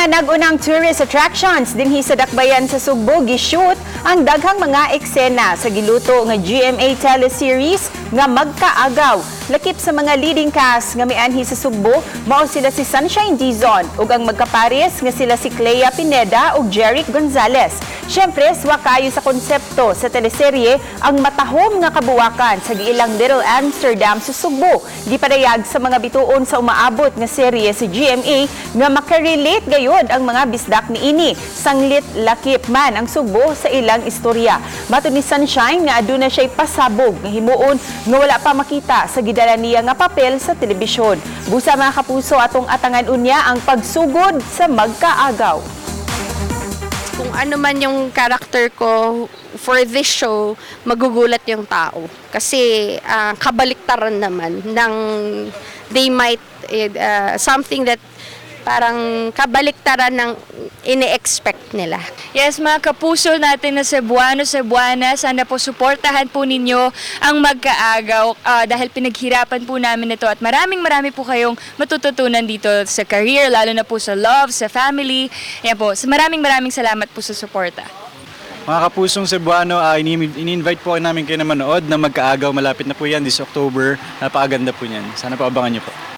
Mga nag-unang tourist attractions dinhi sa Dakbayan sa Sugbo gishoot ang daghang mga eksena sa giluto nga GMA teleseries nga Magkaagaw. Lakip sa mga leading cast nga mianhi sa Sugbo, mao sila si Sunshine Dizon ug ang magkapares nga sila si Klea Pineda ug Jeric Gonzalez. Siyempre, swak kayo sa konsepto sa teleserye ang matahom nga kabuwakan sa giilang Little Amsterdam sa Sugbo. Gipadayag sa mga bituon sa umaabot nga serye sa GMA nga makarelate gayod ang mga bisdak niini. Sanglit lakip man ang Sugbo sa ilang istorya. Matod ni Sunshine nga aduna siya'y pasabog nga himuon nga wala pa makita sa gidala niya nga papel sa telebisyon. Busa, mga kapuso, atong atangan unya ang pagsugod sa Magkaagaw. Kung ano man yung character ko for this show, magugulat yung tao. Kasi kabaliktaran naman ng they might something that parang kabaliktaran ng ini-expect nila. Yes, mga kapuso natin na Cebuano, Cebuana, sana po suportahan po ninyo ang Magkaagaw dahil pinaghirapan po namin ito at maraming marami po kayong matututunan dito sa career, lalo na po sa love, sa family. Ayan po, so maraming maraming salamat po sa suporta. Mga kapusong Cebuano, ini-invite po namin kayo na manood na Magkaagaw. Malapit na po yan this October. Napakaganda po niyan. Sana po abangan niyo po.